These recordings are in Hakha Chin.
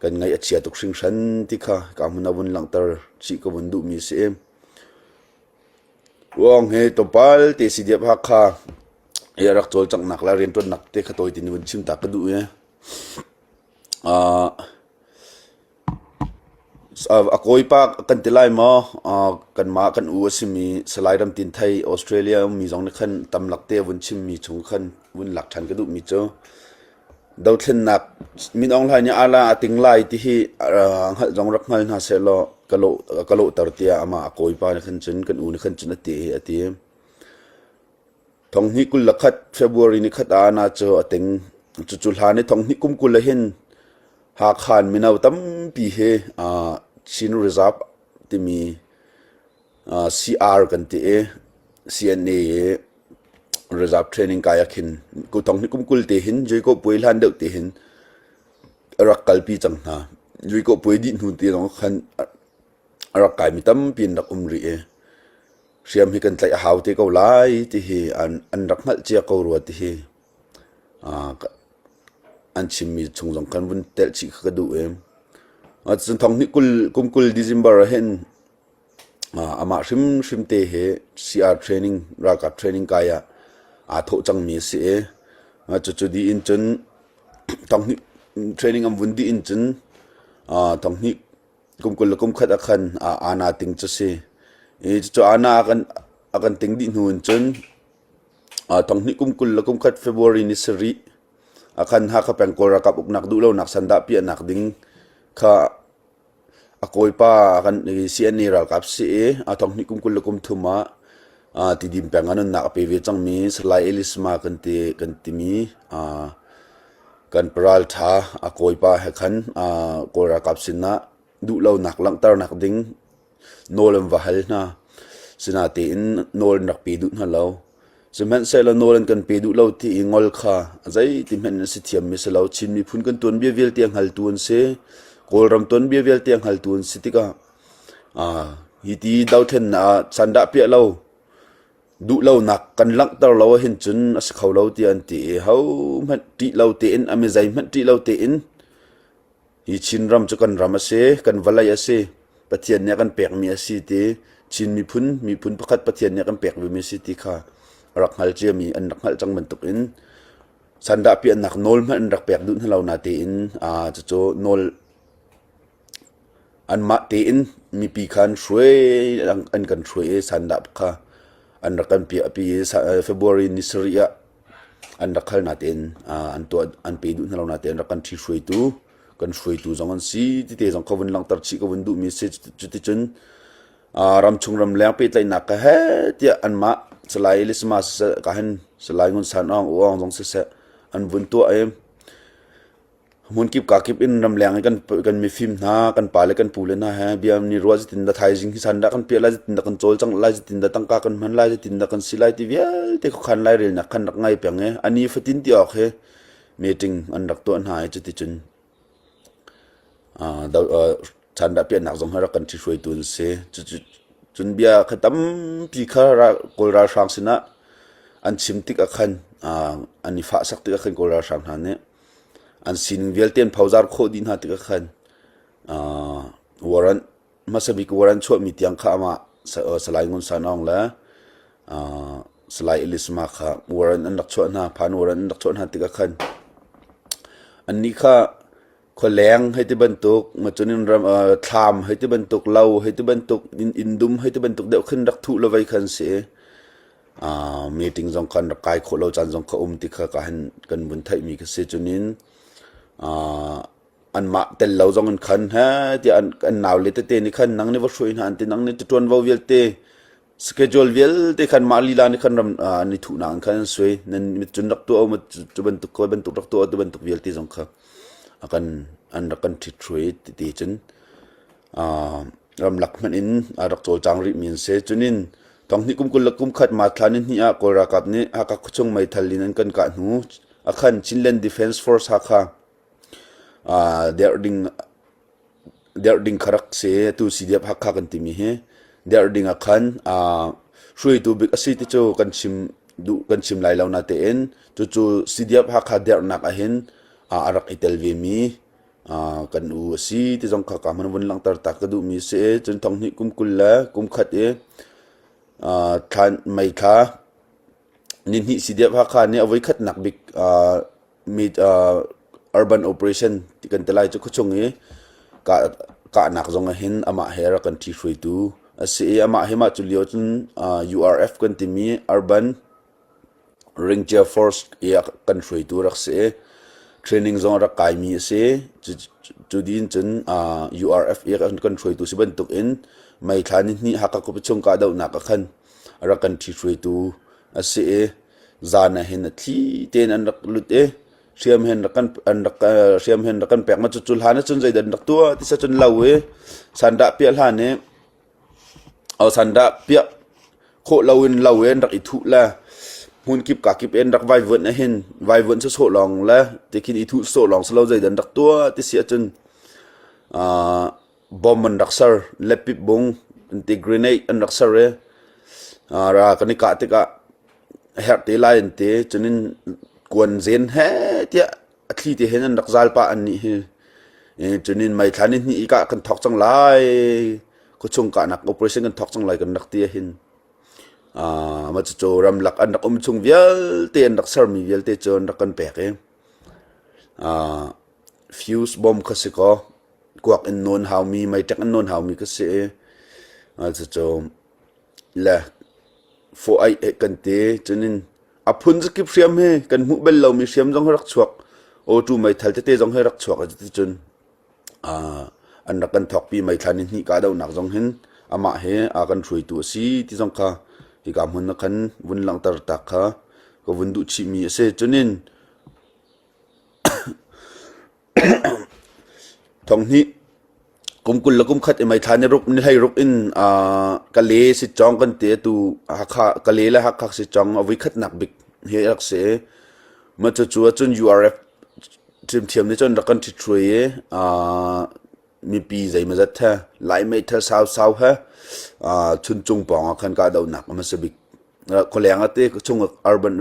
Kan ngaih a chia tuk hringhran ti kha ka hmun ah vun langhter chih ka vun duhmi a si. Ruang hi tlawmpal te CDF Hakha i a rak cawlcanghnak le rianṭuannak te kha tawi tein vun chim ta ka duh i a kawipa kan ti lai maw kanmah kan u a simi Salai Ram Tin Thei Australia ummi zong nih khan tamlak te a vun chimmi chung khan vun lak ṭhan ka duhmi cu dothlennak Min Aung Hlaing nih ala a ting lai ti hi hngalh zong rak hngal hna sehlaw ka lawh ka lawhter tiah amah a kawipa nih khan cun kan u nih khan cun a ti a ti. Thonghnih 21 February ni khat ah na cu a ting. Cucu hlan i thonghnih kum 20 ah hin Hakha in mino tampi hi Chin Reserve timi CR kan ti i CNA i reserve training kai ah khin thonghnih kum 20 te hin Juiko puai hlan deuh te hin a rak kalpi cang hna. Juiko puai dih hnu te zong khan a rak kaimi tampi an rak um rih i hriam hi kan tlaih a hau te ko lai ti hi an rak hngalh cia ko rua ti hi an chimmi chung zong khan vun telh chih kha ka duh i cun thong hnih kul kum 20 December ah hin amah hrimhrim te hi CR training ralkap training kai ah aa thawh cangmi a si i cucu dih in cun thong hnih training an vun dih in cun thong hnih kum 20 le kum khat ah khan ana ting cu si. I cucu ana a kan ting dih hnu in cun thong hnih kum 20 le kum khat February ni sarih ah khan Hakha peng Kawl ralkap uknak duh lonak sandah piahnak ding kha a kawipa kan CNA ralkap si i thong hnih kum 20 le kum thum ah Tidim peng ah nunnak a pe ve cangmi Salai Elisma kan ti kan timi Kan paralṭha a kawipa he khan Kawl ralkap sinah duhlonak langhternak ding nawl an va hal hna. Sinatein nawl an rak pe duh hna lo. Sihmanhsehlaw nawl an kan pe duh lo ti i ngol kha zeiti hmanh in a si thiammi si lo. Chin miphun kan tuanbia vialte a hngaltu an si. Kawlram tuanbia vialte a hngaltu an si tikah hi ti dothlennak ah sandah piah lo duhlonak kan langhter lo ahhin cun a si kho lo tiah an ti i hohmanh ṭih lo tein a mizei hmanh ṭih lo tein hi Chinram cu kan ram a si, kan vawlei a si, Pathian nih a kan pekmi a si ti Chin miphun miphun pakhat Pathian nih a kan pek vemi a si ti kha a rak hngal ciami an rak hngalh cang bantukin sandah piahnak nawl hmanh an rak pek duh hna lo natein cucu nawl Anmah tein mipi kha an hruai an kan hruai i sandah kha an rak kan piahpi i February ni sarih ah an rak hal natein an tuah an pe duh hna lo natein rak kan ṭhi hruaitu kan hruaitu zong an si tite zong ka vun langhter chih ka vun duhmi a si. Cuticun ramchung ramleng pehtlaihnak ka he tiah anmah Salai Elisma siseh ka hin Salai Ngun San Aung U Aung zong siseh an vun tuah i Hmunkip kakip in ramleng i kan mifim hna, kan pale kan pule hna he bia ni ruah zeitindah thaizing hi san dah kan piah lai, zeitindah kan cawlcangh lai, zeitindah tangka kan hman lai, zeitindah kan si lai ti vialte khuakhan lairelnak khan rak ngai peng i a ni fatin ti awk hi meeting an rak tuah hna i cuticun sandah piahnak zong hi rak kan ṭhihruaitu an si. Cun bia kha tampi kha Kawl ralhrang sinah an chim tik ah khan an i fahsak tik ah khan Kawl ralhrang hna nih An sining vialte an phozar khawh dih hna tikah khan warrant hmasa bik warrant chuahmi tiang kha amah Salai Ngun San Aung le Salai Elisma kha warrant an rak chuah hna, phan warrant an rak chuah hna tikah khan annih kha khualeng hei ti bantuk, macun in ram thlam hei ti bantuk, lo hei ti bantuk, inn dum hei ti bantuk deuh khin rak thuh lo vei khan si i Meeting zong kan rak kai khawh lo caan zong kha um ti kha ka han kan vun theihmi kha si. Cunin anmah tel lo zong in khan he tiah an naule tete nih khan nang nih va hruai hna an ti nang nih ṭuanvo vialte schedule vialte khan mah lila nih khan ram an i thuhnak in khan an suai nan mit cun rak tuah u cu bantuk ko bantuk rak tuah tu bantuk vialte zong kha a kan an rak kan ṭhit hruai ti cun ramlak hmanh in a rak cawlcang rihmi an si. Cunin thonghnih kum 20 le kum khat ma thla ni hnih ah Kawl ralkap nih Hakha khuachung meithal in an kan kah hnu a khan Chinland Defense Force Hakha derh ding derh ding kha rak si atu CDF Hakha kan timi hi derh ding ah khan hruaitu bik a si ti cu kan chim duh kan chim lai lo natein cucu CDF Hakha derhnak ahhin a rak i tel ve mi. Kan u a si ti zong kha ka hman vun langhter ta ka duhmi a si i cun thong hnih kum 20 le kum khat i thlan mei thla ni hnih CDF Hakha nih a voikhatnak bik urban operation ti kan ti lai cu khuachung i kahnak zong ah hin amah he rak kan ṭhihruaitu a si i amah hi mah cu lio cun URF kan timi urban Ringcia Force i kan hruaitu rak si i training zong a rak kaimi a si. Cu dih cun URF i kan hruaitu si bantukin May thla nihnih Hakha khuapi chung kahdohnak ah khan a rak kan ṭhihruaitu a si i zan ah hin a thli tein an rak lut i hriam hen rak kan an rak hriam hen rak kan pek ma cucu hlan ahcun zeidah an rak tuah ti sa cun lo i sandah piah hlan i Sandah piah khawh loin lo in rak i thuh le hmunkip kakip in rak vaivuanh ahhin vaivuanh sawsawh lawng le tikhin i thuh sawh lawng si lo zeidah an rak tuah ti si ahcun bomb an rak ser, lepip bung an ti grenade an rak ser i ra kan i kah tikah a herh te lai an ti. Cunin kuan zen he tiah a thli te hin an rak zal pah an nih hi. Cunin May thla ni hnih i kah kan thawk cang lai. Khuachung kahnak operation kan thawk cang lai kan rak ti ahhin mah cucu ramlak an rak um chung vialte an rak sermi vialte cu an rak kan pek i fuse bomb kha si kaw kuak in nawn haumi meiṭek in nawn haumi kha si i cucu le fawh aih kan ti. Cunin a phun zakip hriam hi kan hmuh bal lomi hriam zong hi rak chuak auto meithal tete zong hi rak chuak cuticun an rak kan thawkpi meithla ni hnih kahdohnak zong hin amah he a kan hruaitu a si ti zong kha hika hmun ah khan vun langhter tak kha ka vun duh chihmi a si. Cunin Thonghnih kum 20 le kum khat i meithla ni ruk ni hlei ruk in Kale sitcawng kan ti atu Hakha Kale le Hakha sitcawng a voikhatnak bik hi a rak si i mah cucu ahcun URF ṭhiamṭhiam nih cun rak kan ṭhithruai i mipi zeimawzat he Lai meithal sausau he Chuncung pawng ah khan kahdohnak a hmasa bik khualeng ah te chung urban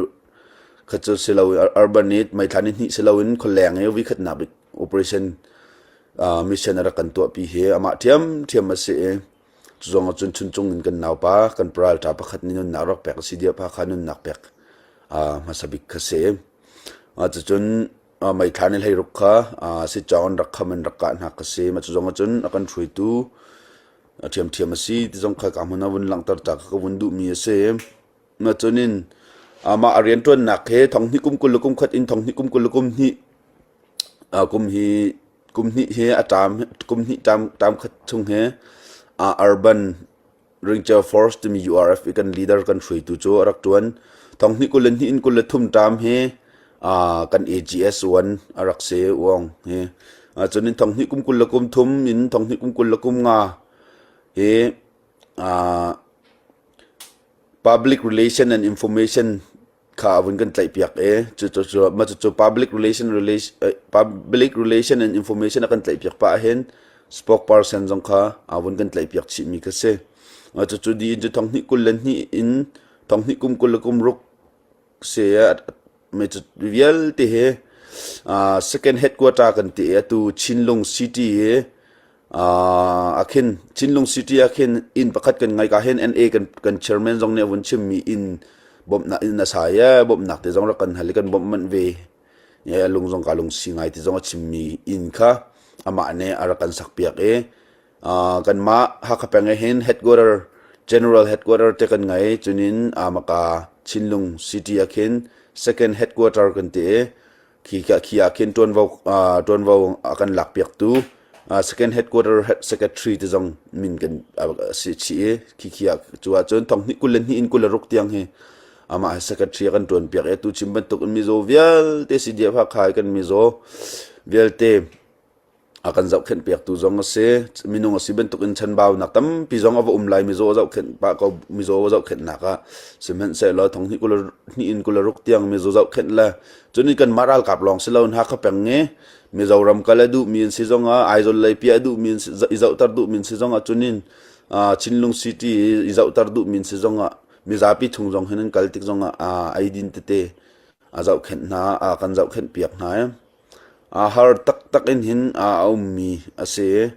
kha cu si lo urban i meithla ni hnih si loin khualeng i voikhatnak bik operation mission a rak kan tuahpi hi amah ṭhiamṭhiam a si i cu zong ah cun chuncung in kan naupa kan paral ṭha pakhat nih nunnak rak pek a si dia pa kha nunnak pek hmasa bik kha si. Cucun meithla ni hleiruk kha sitcawng an rak kham in rak kah hna kha si. Mah cu zong ah cun a kan hruaitu ṭhiamṭhiam a si ti zong kha ka hmun ah vun langhter ta kha ka vun duhmi a si. Mah cun in amah a rianṭuannak he thong hnih kum 20 le kum khat in thong hnih kum 20 le kum hnih kum hi kum hnih hi a ṭam kum hnih ṭam ṭam khat chung he urban Ranger Force timi URF i kan leader kan hruaitu cu a rak ṭuan. Thong hnih 22 in 23 ṭam hi kan AGS 1 a rak si uang hi. Cun in thong hnih kum 20 le kum thum in thong hnih kum 20 le kum nga hi public relation and information kha a vun kan tlaihpiak i cucu mah cucu public relation public relation and information a kan tlaihpiak pah ahhin spokesperson zong kha a vun kan tlaihpiak chihmi kha si. Cucu di in cu thong hnih 22 in thong hnih kum 20 le kum ruk si me cu vialte hi second headquarter kan ti i atu Chinlung City hi ah khin Chinlung City ah khin inn pakhat kan ngai ka hin NA kan kan chairman zong nih a vun chimmi inn bawmhnak inn a sa i bawmhnak te zong rak kan hal i kan bawmh manh ve i lung zong ka lung si ngai ti zong a chimmi inn kha amah nih a rak kan sakpiak i kanmah Hakha peng ah hin headquarter general headquarter te kan ngei cunin amaka Chinlung City ah khin second headquarter kan ti i Khi khi ah khin ṭuanvo ṭuanvo a kan lakpiaktu second headquarter secretary ti zong min kan si chih i khi khi ah cu ahcun thong hnih 22 in 26 tiang hi amah secretary a kan ṭuanpiak i atu chim bantuk in mizaw vialte CDF Hakha i kan mizaw vialte a kan zohkhenh piaktu zong a si. Minung a si bantukin chanbaunak tampi zong a va um lai mizaw a zohkhenh pah ko mizaw a zohkhenhnak ah sihmanhsehlaw thong hnih 22 in 26 tiang mizaw zohkhenh le cun kanmah ralkap lawng si loin Hakha peng i Mizoram kal a duhmi an si zongah Aizawl lei piah a duhmi i zohter duhmi an si zongah cunin Chinlung City i zohter duhmi an si zongah mizapi chung zong hin an kal tik zongah eidin tete a zohkhenh hna a kan zohkhenh piak hna i A har taktak. taktak in hin a ummi a si.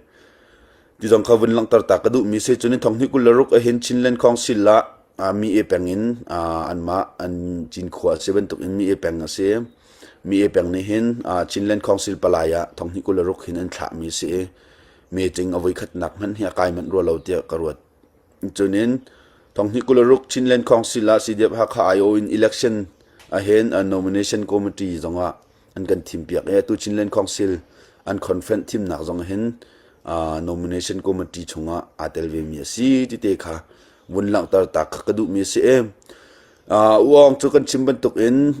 Ti zong kha vun langhter ta ka duhmi si. Cun thong hnih 26 ahhin Chinland Council ah mi e peng in anmah an Cinkhua a si bantuk in mi e peng a si. Mi e peng nih hin Chinland Council palai ah thong hnih 26 hin an thlahmi a si i meeting a voikhatnak hmanh hi a kai manh rua lo tiah ka ruat. Cun in thong hnih 26 Chinland Council ah CDF Hakha IO in election ahhin nomination committee zongah an kan thimpiak i atu Chinland Council an conference thimnak zong hin nomination committee chungah aa tel vemi a si ti te kha vun langhter ta kha ka duhmi a si i Uawng cu kan chim bantuk in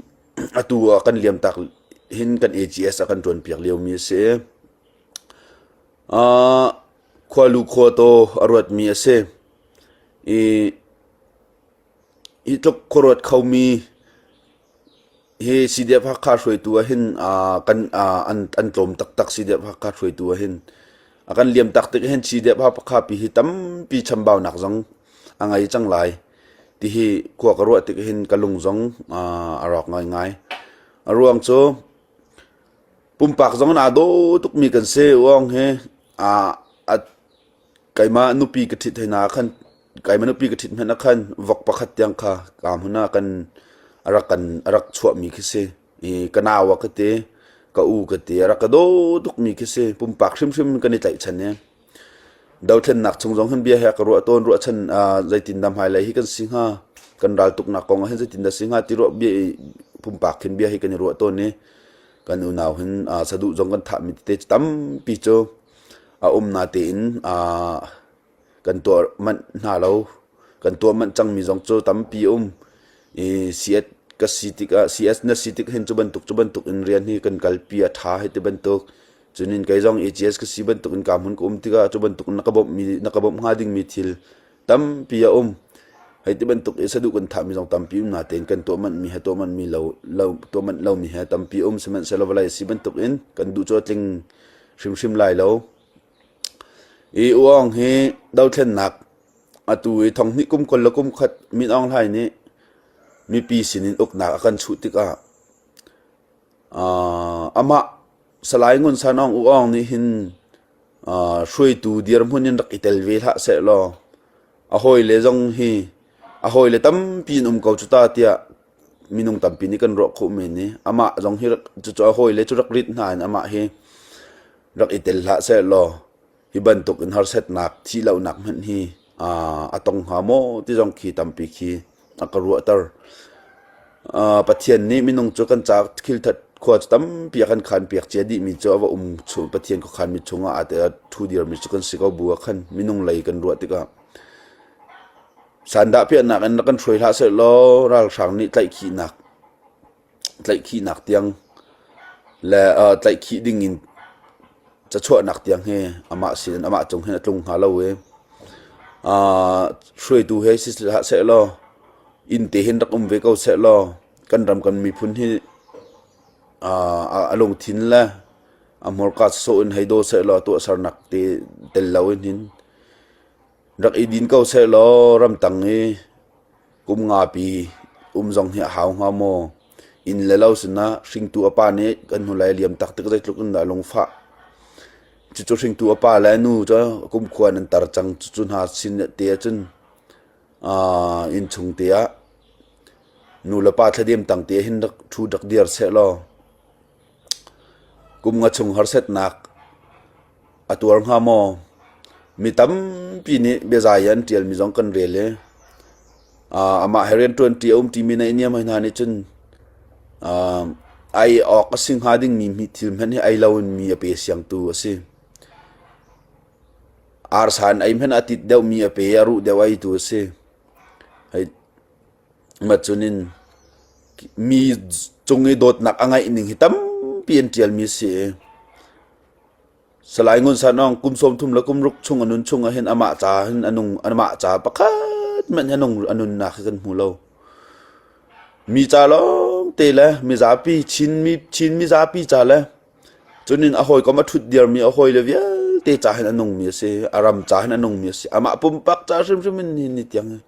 atu ah kan liam tak hin kan AGS a kan ṭuan piak liomi a si. Khualu khuataw a ruatmi a si i hi tluk khuaruat khomi Hi CDF Hakha hruaitu ahhin kan an tlawm taktak CDF Hakha hruaitu ahhin. A kan liam tak tik hin CDF Hakha pi hi tampi chambaunak zong a ngei cang lai. Tihi khua ka ruah tik hin ka lung zong a rawk ngaingai. A ruang cu pumpak zong in aa daw tukmi kan si. Uang hi a Keimah nupi ka ṭhit hna khan keimah nupi ka ṭhit hmanh ah khan vok pakhat tiang kha ka hmun ah kan a rak kan a rak chuahmi khi si. I ka nau a ka ti, ka u ka ti, a rak ka daw tukmi khi si. Pumpak hrimhrim kan i tlaihchan i dothlennak chung zong hin bia he ka ruah tawn ruahchan zeitindah hmailei hi kan si hnga kan raltuknak kong ah hin zeitindah si hnga ti ruah bia i pumpak hin bia hi kan i ruah tawn i kan unau hin saduh zong kan thahmi tete tampi cu a um natein kan tuah manh hna lo. Kan tuah manh cangmi zong cu tampi a um. I CS ka si tikah CS na si tik hin cu bantuk cu bantuk in rian hi kan kalpi a ṭha hei ti bantuk. Cunin kei zong AGS ka si bantuk in ka hmun ka um tikah cu bantuk na ka bawmhmi na ka bawmh hnga dingmi thil tampi a um. Hei ti bantuk i saduh kan thahmi zong tampi um natein kan tuah manhmi he tuah manhmi lo, lo tuah manh lomi he tampi um. Sihmanhsehlaw vawlei a si bantuk in kan duh cu a tling hrimhrim lai lo. I Uang hi dothlennak atu i thong hnih kum kul le kum khat Min Aung Hlaing nih mipi sinin uknak a kan chuh tikah amah Salai Ngun San Aung U Aung nih hin hruaitu dirhmun in rak i tel ve hlah sehlaw a hawile zong hi a hawile tampi in um ko cu ta tiah minung tampi nih kan ruah khawh men i amah zong hi cucu a hawile cu rak rit hna in amah hi rak i tel hlah sehlaw hi bantuk in harsatnak thihlohnak hmanh hi a tong hnga maw ti zong khi tampi khi a ka ruahter. Pathian nih minung cu kan ca thilthat khua cu tampi a kan khanpiak cia dihmi cu a va um Pathian khuakhanmi chungah aa ṭhu dirmi cu kan si ko bu ah khan minung lei kan ruah tikah Sandah piahnak in rak kan hruai hlah sehlaw ralhrang nih tlaihkhihnak tlaihkhihnak tiang le tlaihkhih ding in cachuahnak tiang hi amah sin amah cung hin a tlung hnga lo i hruaitu he si hlah sehlaw inn te hin rak um ve ko sehlaw kan ram kan miphun hi a lungthin le a hmurka sawh in hei daw sehlaw tuahsernak te tel lo in hin Rak i din ko sehlaw ramtang i kum ngapi um zong hi a hau hnga maw? Inn le lo sinah hringtu a pa nih kan hnulei a liam tak tik zeitluk in dah lungfah. Cucu hringtu a pa le a nu cu kumkhua in an tar cang. Cucu hna sin te ahcun innchung te ah nu le pa thladem tang te hin rak ṭhu rak dir sehlaw kum nga chung harsatnak A tuar hnga maw? Mi tampi nih biazai an ṭialmi zong kan rel i amah he rianṭuanṭi a umṭimi na i niam hna nih cun ai awk a si hnga dingmi thil hmanh hi ei loin mi a pe siangtu a si. Arsa in ei hmanh a tit deuhmi a pe, a ruh deuh a eitu a si. Hei Macun in mi cung i dawtnak a ngeih ning hi tampi an ṭialmi a si i Salai Ngun San Aung kum 30 le kum ruk chung a nun chung ahhin amah ca hin a nung amah ca pakhat hmanh hi a nunnak hi kan hmu lo. Mi ca lawng te le mizapi Chin mi Chin mizapi ca le cunin a hawikom a ṭhut dirmi a hawile vialte ca hin a nungmi a si. A ram ca hin a nungmi a si. Amah pumpak ca hrimhrim in ni tiang hi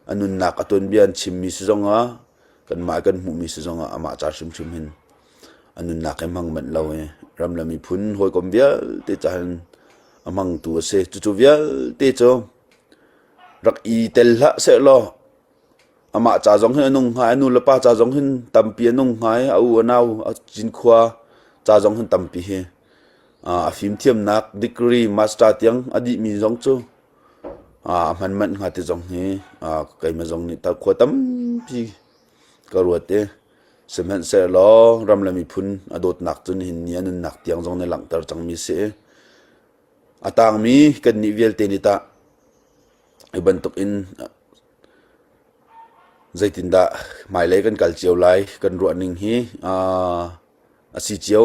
a nunnak a tuanbia an chimmi si zongah kanmah kan hmuhmi si zongah amah ca hrimhrim hin a nunnak hi hmang manh lo i. Ram le miphun hawikom vialte caah hin a hmangtu a si. Cucu vialte cu rak i tel hlah sehlaw amah ca zong hin a nung hnga i a nu le pa ca zong hin tampi a nung hnga i a u a nau a cinkhua ca zong hin tampi hi a fimthiamnak degree master tiang a dihmi zong cu a hman manh hnga ti zong hi keimah zong nih khua tampi ka ruat i sihmanhsehlaw ram le miphun a dawtnak cu nihin ni a nunnak tiang zong nih langhter cangmi si i a tangmi kannih vialte nih tah hi bantuk in zeitindah hmailei kan kal cio lai kan ruahning hi a si cio.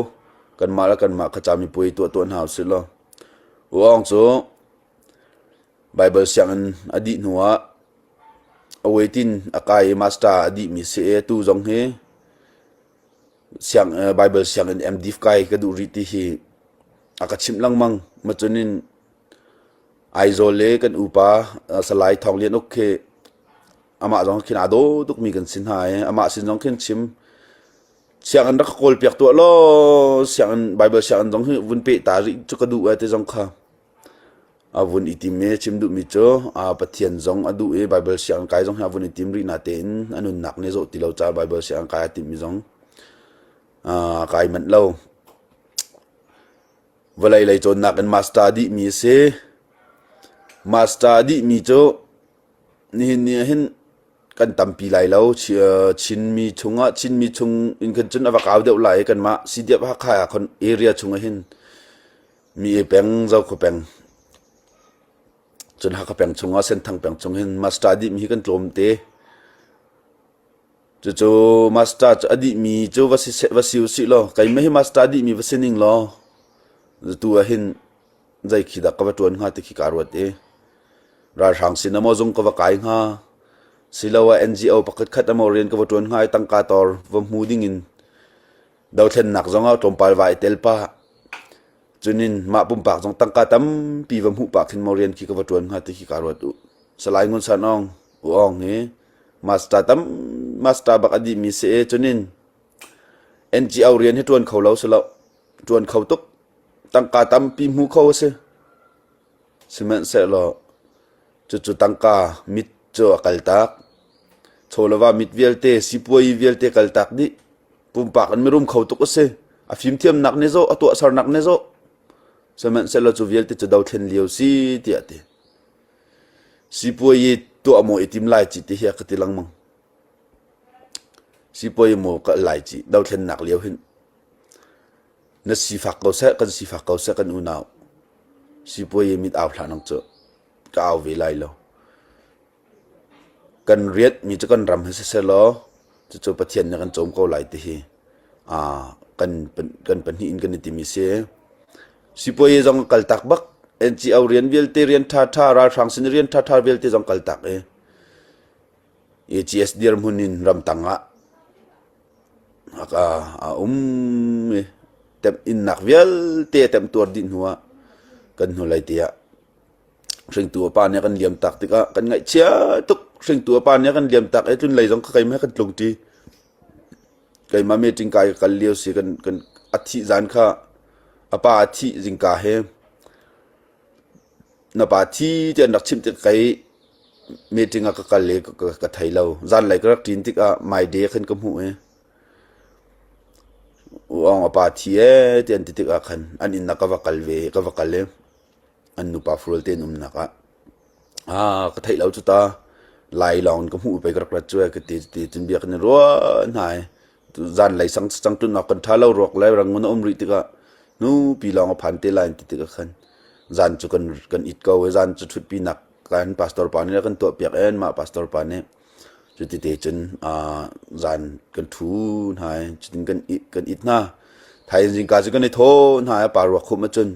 Kanmah le kanmah kha camipuai tuah tuah hna usih law. U Aung cu Baibal sianginn a dih hnuah a waitin a kai i master a dihmi si i atu zong hi siang, Baibal sianginn MDiv kai ka duh rih ti hi a ka chimh lengmang. Macun in Aizawl le kan upa Salai Thawng Lian Uk khi amah zong khin aa daw tukmi kan si hna i amah sin zong khin chim sianginn rak ka kawlpiak tuah law sianginn Baibal sianginn zong hi vun peh ta rih cu ka duh ai ti zong kha a vun i tim i chim duhmi cu Pathian zong a duh i Baibal sianginn kai zong hi a vun i tim rih natein a nunnak nih zawh ti lo caah Baibal sianginn kai a timhmi zong a kai manh lo. Vawlei lei cawnnak in master a dihmi a si. Master a dihmi cu nihin ni ah hin kan tampi lai lo. Chinmi chungah Chinmi chung in khan cun a va kau deuh lai i kanmah CDF Hakha ah khan area chungah hin mi e peng Zokhua peng cun Hakha peng chungah Senthang peng chung hin master dihmi hi kan tlawm te. Cucu master cu a dihmi cu va si va si usih law keimah hi master a dihmi va si ning law tu ah hin zei khi dah ka va ṭuan hnga ti khi kaa ruat i ralhrang sin ah maw zung ka va kai hnga siloah NGO pakhat khat ah maw rian ka va ṭuan hnga i tangka tor va hmu ding in dothlennak zong ah tlawmpal va i tel pah cunin mah pumpak zong tangka tampi va hmuh pah khin maw rian khi ka va ṭuan hnga ti khi kaa ruat u. Salai Ngun San Aung U Aung hi master tam master bak a dihmi si i cunin NGO rian hi ṭuan kho lo si lo ṭuan kho tuk tangka tampi hmu kho a si. Sihmanhsehlaw cucu tangka mit cu a kaltak. Chawleva mit vialte, sipuayi vialte kaltak dih. Pumpak in mirum kho tuk a si. A fimthiamnak nih zawh, a tuahsernak nih zawh. Sihmanhsehlaw cu vialte cu dothlen lio si tiah a ti. Sipuayi tuah maw i tim lai ci ti hi a ka ti lengmang. Sipuayi maw ka lai ci dothlennak lio hin na sifak ko seh kan sifak ko seh kan unau sipuayi mit au hlah nang cu ka au ve lai lo kan riat mi cu kan ram hi siseh law cucu Pathian nih kan cawm ko lai ti hi kan kan pahnih in kan i timi si sipuayi zong kal tak bak NGO rian vialte rian ṭha ṭha ralhrang sin rian ṭha ṭha vialte zong kal tak i AGS dirhmun in ramtang ah a um i temhinnak vialte a temtuar dih hnuah kan hnulei te ah hringtu a pa nih a kan liam tak tikah kan ngaihchia tuk. Hringtu a pa nih a kan liam tak i tlunlei zong kha keimah he kan tlung ṭi. Keimah meeting kai ka kal lio si kan kan a thih zan kha a pa a thih zingka he na pa thi ti an rak chimh tik kei meeting ah ka kal i ka thei lo. Zanlei ka rak ṭin tikah my day khan ka hmuh i u Aung a pa thi ee ti an ti tikah khan an inn ah ka va kal ve ka va kal i an nupa fual tein umnak ah ah ka theih lo cu ta lai lawng in ka hmuh pei ka rak rat cu ka ti ti cun bia kan i ruah hna i zanlei sang cang tun awk kan ṭha lo ruak le rangun a um rih tikah nupi lawng a phan te lai ti tikah khan zan cu kan kan it ko i zan cu ṭhutpinak kan pastor pa nih a kan tuahpiak en mah pastor pa nih cuti te cun zan kan ṭhu hna i cutin kan it kan it hna thaizing zingka cu kan i thaw hna i pa ruak khum ahcun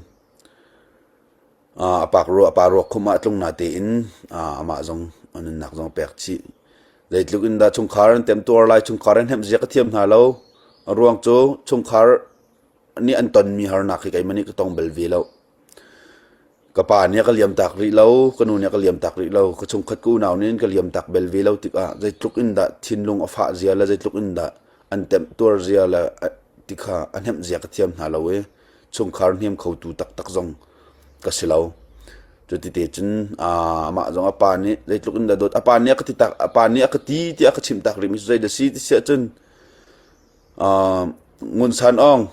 A pak ruah pa ruak khum ah tlung na tein amah zong a nunnak zong pek chih. Zeitluk in dah chungkhar an temtuar lai, chungkhar an hnemh zia ka thiam hna lo. A ruang cu chungkhar nih an tonmi harnak hi keimah nih ka tong bal ve lo. Ka pa nih a ka liam tak rih lo, ka nu nih a ka liam tak rih lo, ka chungkhat ka unau nih an ka liam tak bel ve lo tikah zeitluk in dah thinlung a fah zia le zeitluk in dah an temtuar zia le ti kha a hnemh zia ka thiam hna lo i. Chungkhar hnem khotu taktak zong ka si lo. Cuti te cun amah zong a pa nih zeitluk in dah dawt a pa nih a ka ti tak a pa nih a ka ti tiah a ka chimh tak rihmi cu zeidah si ti si ahcun Ngun San Aung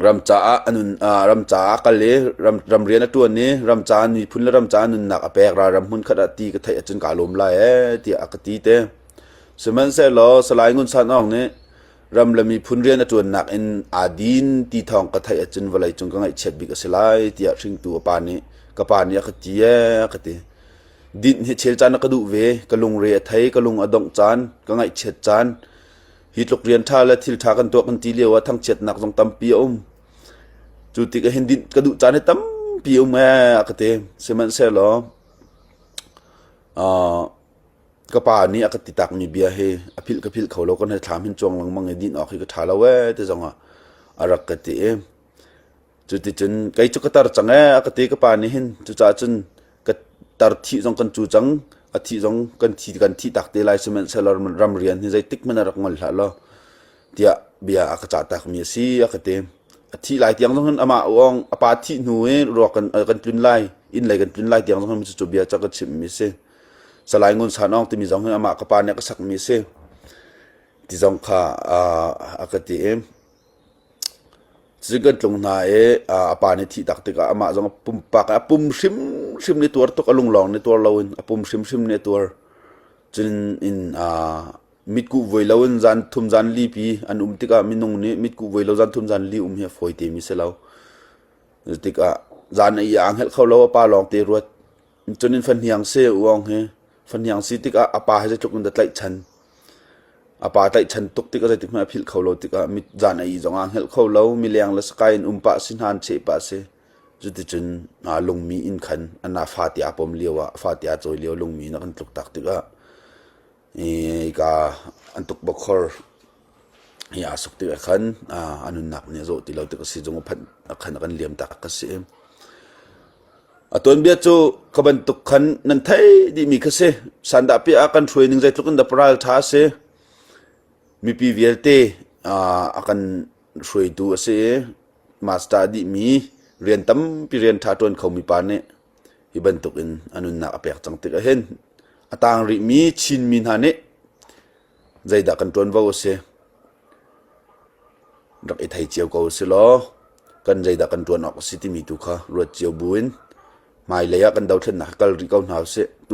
ram caah a nun ram caah a kal i ram ram rian a ṭuan i ram caah miphun le ram caah nunnak a pek ralram hmun khat ah ti ka theih ahcun kaa lawm lai ee tiah a ka ti te. Sihmanhsehlaw Salai Ngun San Aung nih ram le miphun rian a ṭuannak in aa din ti thawng ka theih ahcun vawleicung ka ngaihchiat bik a si lai tiah hringtu a pa nih ka pa nih a ka ti ee a ka ti. Dinh hi chel caan a ka duh ve, ka lungre a thei, ka lung a dongh caan, ka ngaihchiat caan, Hi tluk rian ṭha le thil ṭha kan tuah kan ti lio ah thangchiatnak zong tampi a um. Cu tik ah hin dinh ka duh caan hi tampi a um ee a ka ti. Sihmanhsehlaw uh, ka pa nih a ka ti takmi bia hi a philh ka philh kho lo kan he thlam hin cuang lengmang i din awk hi ka ṭha lo ee ti zong ah a rak ka ti i Cuticun kei cu ka tar cang ee a ka ti ka pa nih hin cucaah cun ka tar thih zong kan cu cang a thih zong kan thi kan thih tak te lai sihmanhsehlaw ram rian hi zeitik hmanh ah rak ngol hlah law tiah bia a ka cah takmi a si a ka ti. A thih lai tiang zong hin amah uang a pa thih hnu i ruak kan kan tlun lai inn lei kan tlun lai tiang zong hin cucu bia cu a ka chimhmi a si. Salai Ngun San Aung timi zong hi amah ka pa nih a ka sakmi a si ti zong kha a ka ti i Cucu kan tlung hna i a pa nih thih tak tikah amah zong pumpak a pum hrimhrim nih tuar tuk a lunglawng nih tuar loin a pum hrimhrim nih a tuar. Cun in mitkuh voi loin zan thum zan li pi an um tikah minung nih mitkuh voi lo zan thum zan li um hi a fawi temi si lo. Tikah zan a ih aa hngelh kho lo a pa lawng te ruat. Cun in fahniang si uang hi fahniang si tikah a pa hi zeitluk in dah tlaihchan. A pa tlaihchan tuk tikah zeitik hmanh a philh kho lo tikah mit zan a ih zong aa hngelh kho lo. Mileng le sakai in um pah si hna an cheh pah si. Cuticun lungmi inn khan an ah fate aa pom lio ah fate aa cawi lio lungmi in a kan tluk tak tikah hika an tukbakhor hi aa suk tikah khan a nunnak nih a zawh ti lo tik a si zung a phanh khan a kan liam tak ka si. A tuanbia cu kha bantuk khan nan theih dihmi kha si. Sandah piah ah kan hruai ning zeitluk in dah paral ṭha a si. Mipi vialte a kan hruaitu a si i master a dihmi rian tampi rian ṭha ṭuan khomi pa nih hi bantukin a nunnak a pek cang tikah hin a tang rihmi Chinmi hna nih zeidah kan ṭuanvo a si rak i thei cio ko si law kan zeidah kan ṭuan awk a si timi tu kha ruat cio buin hmailei ah kan dothlennak kal rih ko hna usih.